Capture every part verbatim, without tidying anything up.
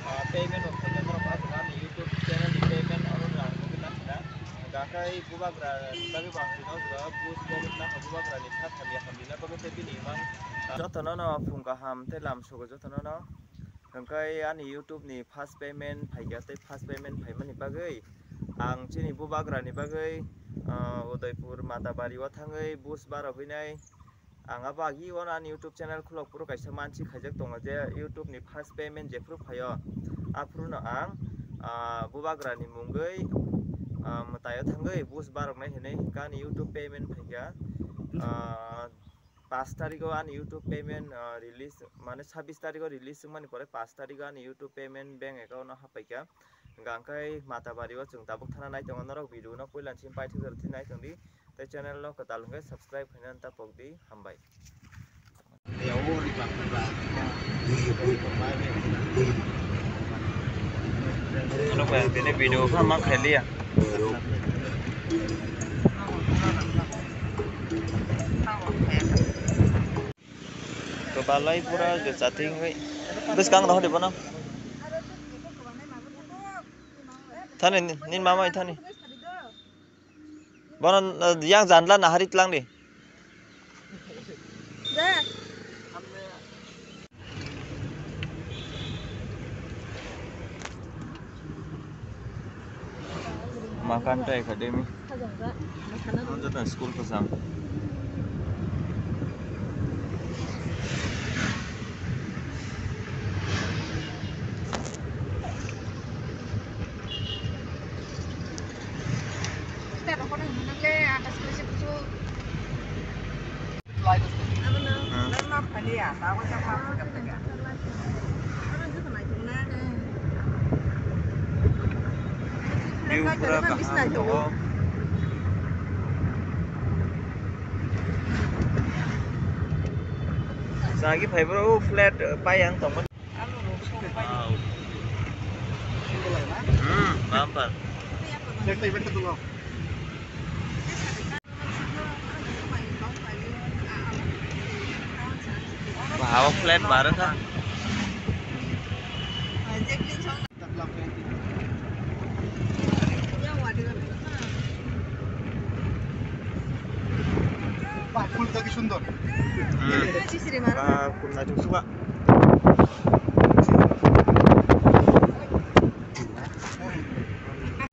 Ah, payment rok khaina norok aswk ani YouTube channel ni payment oro rang nugwi nakhana. Hwnkhe bubagra ni bagwi bo ang tino o jaga boost bo wngna kha bubagra ni kha hamya hamya na bagwi tei bini mang. Jotono no phung kaham tei lam sugo jotono no. Hwnkhe ani YouTube ni first payment phaikha tei first payment phaimani bagwi ang chini bubagra ni bagwi, ah, Udaipur Matabari o thangwi boost barok hinai. Ang abo agi o ani YouTube channel khulok phuru kaisa mansi khaijak tongo je YouTube ni first payment jephuru phaio, aphuru no ang, ah, bubagra ni mungwi, ah, mwtaio thangwi boost barok nai hinwi hinkhe ani YouTube payment phaikha, ah, pash tarikh o ani YouTube payment, ah, release mane sabbish tarikh o release wngmani pore pash tarikh o ani YouTube payment bank account o hapaikha. Hwnkhe Matabari o chwng tabuk thana nai tongo norok video no puila simi paithak jora thwi nai tongdi. Tei channel no kwtal hwnkhe subscribe khaina ta pokdi, hambai. Ano kaya tini video kha ma khailiya. Kwbalai pura je chating bai. Bwskang rohor di bono. Thani ni, ni mama thani. Bono, eh, yang janla nahari tlang di. Makanta Academy. Ang jotoni school kwcham. View pura kaham tongo. Sagi phai bro flat pai ang tongmani. Hmm, bumper. Wow, flat baru kan. Bah, ফুলটা কি সুন্দর। Hmm. Ah, kun na jung suka.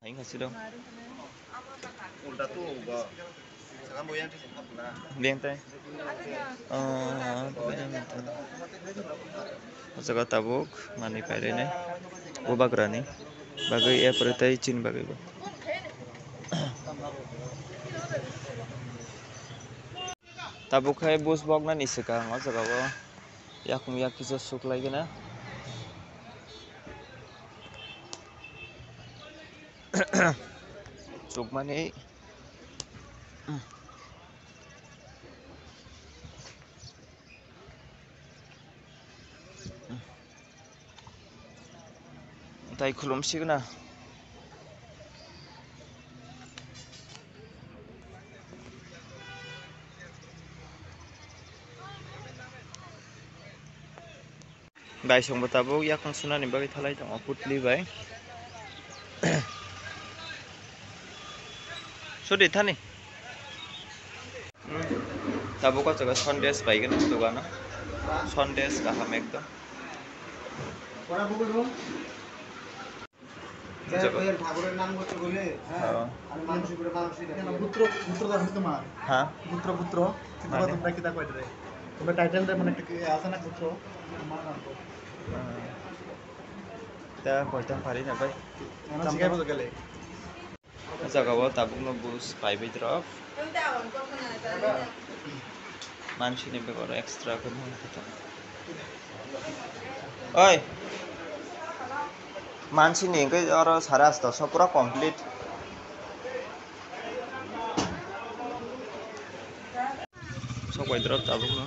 Aing kasih dong. Beng tai. Ah, o jaga tabuk manwi pailainai bubagrani bagwi, er pore tei chini bagwi bo. Tabuk khai bus boknani swkang o jaga o yakung yak kisa suklaigwna. Chukmani. Tai khulum signa. Bai songbo tabuk yakung sunani bagwi thalai tongo putli bai. Sudi thani. Tabuk o jaga sandesh bai gana dogano. Sandesh kaham ekdom. জয় জগৎ। কইল ঠাকুরের নাম করতে বলে, হ্যাঁ, হ্যাঁ। আর মানুষ উপরে মানুষ এটা কেন? পুত্র, পুত্র তো আমি তোমার। হ্যাঁ। পুত্র, পুত্র। কিন্তু মানে? তোমরা কিতা কয় রে? তোমরা টাইটেল রে মানে একটা কি আছে না পুত্র? আমার নাম তো। হ্যাঁ। তা কইতাম পারি না ভাই। আমার শিখাই বলতে গেলে। O jaga o tabukno bus paibai rok. Mansini bag oro extra khe mangkha tongo. Oi. Mansini hwnkhe oro sare asto so pura complete. Sok bai drop tabukno.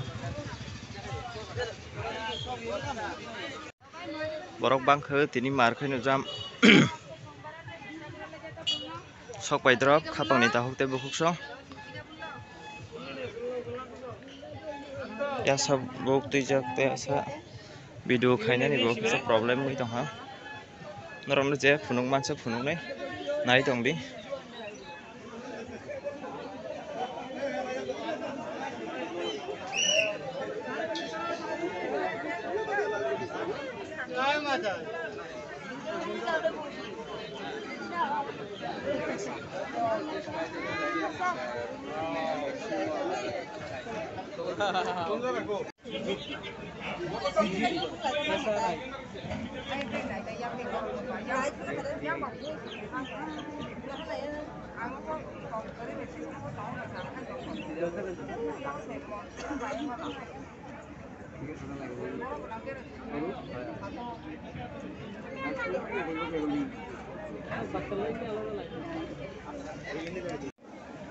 Borok bangkha tini mar khaino jam. Sok bai drop khapang ni tahuk tei bukhuk song. Yasa buk twijak tei asa video khainani bo kisa problem wngwi tongkha. Norokno je phunuk mansa phunuknai nai tongdi.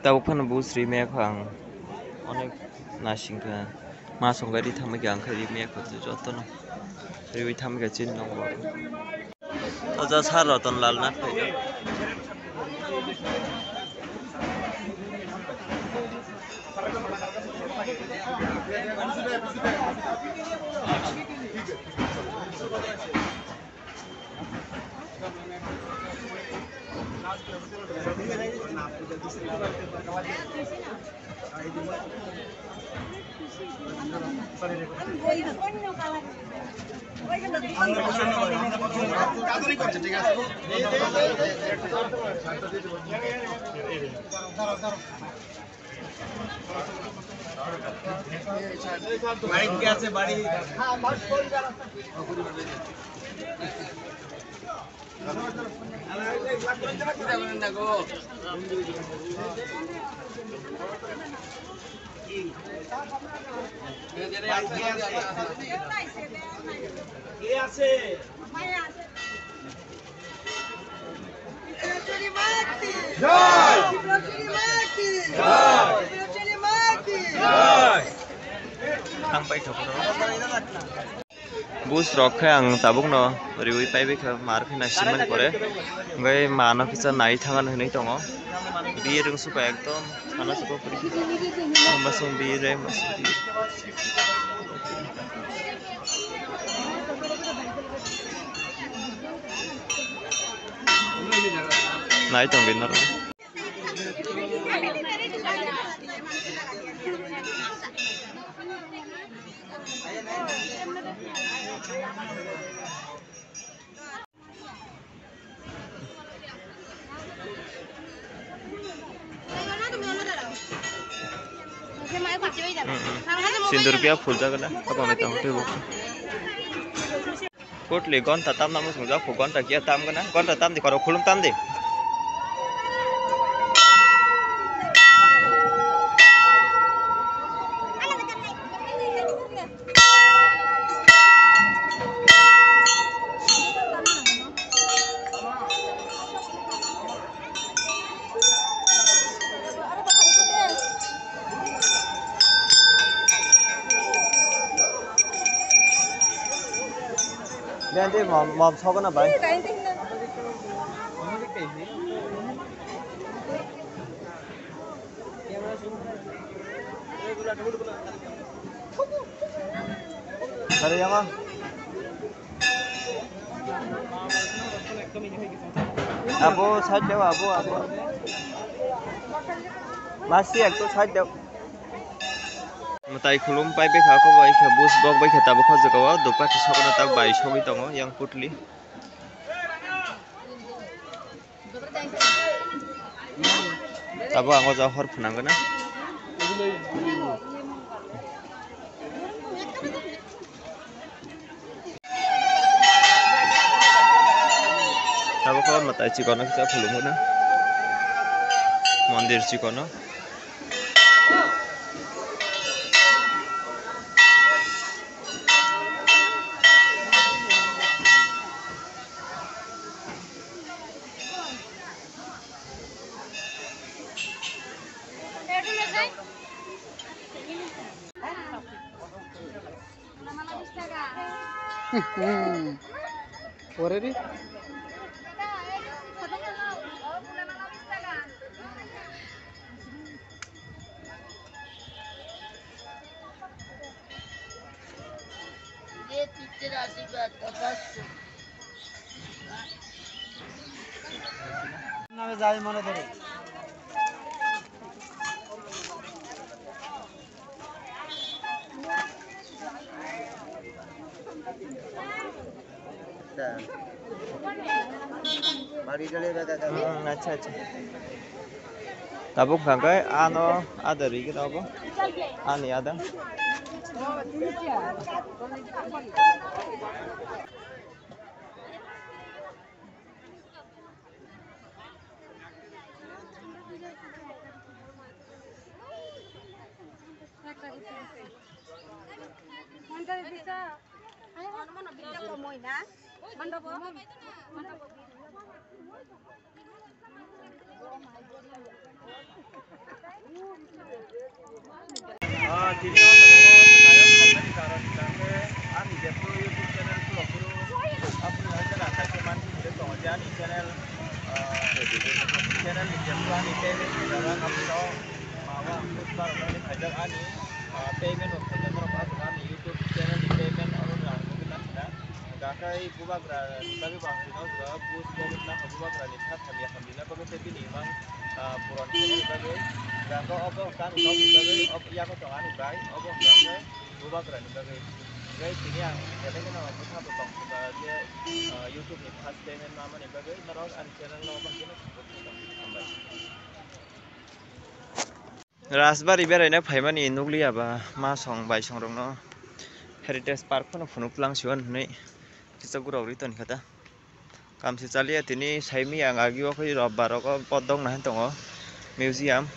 Tabuk phano buj ri maya kho ang, onek nasing kha. Ma songkha ri thamwi kha, ang khe ri maya kho jotono. Riwi thamwi kha chini nokbar. Oja sir Ratan Lal Nath phaikha. Mic কে আছে বাড়ি? কে আছে? Thang paithok. Buj rok khe ang tabukno riwi paibai kha, mar khe naisimani pore. Hwnkhe mano kisa nai thangani hwnwi tongo. Biye rwngsukha ekdom sana se kok ri. Masung biye re, masung biye. Nai tong di norok. Sindur pia phul jaga da, apa mai tang tebo. Kutli gonta tamna muchung jak, gonta kia tam gana, gonta tam di, koro khulum tam di. Nanti mom, mom sokna bai. Hari yang ah. Abo side deo, abo, abo. Masi ekto side deo. Mwtai khulum pai bai kha, kho bai kha, bus bok bai kha, tabuk kho jagao dopati sokna tak bai sogwi tongo yang putli. Abo ang o jaga hor phunang gana. Abo khe mwtai chikon no kisa phulung gana. Mondir chikon no. Pore di. Jai mano doro. Hmm, acha, acha. Tabuk hwnkha khe ano ada rwi khe abo. Ani ada. Ah, tini o jaga o swkang o phaimani karon hwnkha khe ani jephru YouTube channel khulok phuru, aphuru hai kheno kaitor manwi hwnwi tongo je ani channel, ah, channel ni jephru ani payment ni jaga aphuru ma wa ang post barok nani khaijak ani, ah, payment rok khaijak norok aswk ani YouTube channel ni payment oro rang nugwi nakhna. Hwnkha khe bubagra ni bagwi bo ang tini o jaga o boost bo wngna kha bubagra ni kha hamya hamrina bagwi tei bini imang, ah, puron tongmani bagwi. Hwnkha khe obo hwnkha ang nokni bagwi obo yago tong ani bai obo hwnkha khe bubagra ni bagwi. Hwnkhe tini ang belai kheno bwkha bo tong kha je, ah, YouTube ni first payment mamani bagwi norok ani channel no obo hwnkhe no support khe tong. Hambai. Rajbari beraina phaimani nukliya ba masong baisongrokno Heritage Park phano phunuk twlang siwan hinwi kisa gurok ri toni kha ta. Kamsi chaliya tini saimi ang agi o khe robbar rogo podok nahai tongo museum.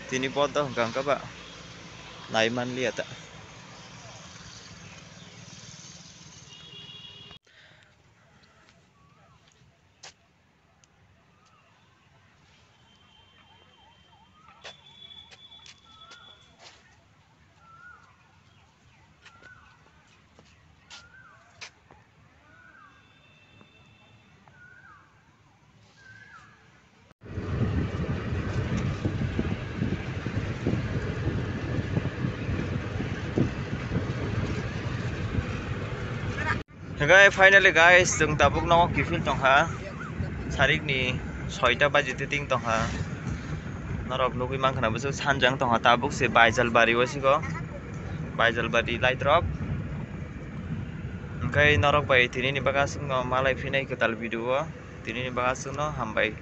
Tini podok hwnkha hwnkha ba nai manliya ta. Hwnkhe finally guys, chwng tabuk nogo kiphil tongkha, sarikni soita baji titing tongkha. Norok nugwi mankha na bwswk sanjang tongkha, tabuk se Baijalbari o sigo, Baijalbari light rok. Hwnkhe norok bai tinini bagwi aswkno malai phinai kwtal video o, tinini bagwi aswkno hambai.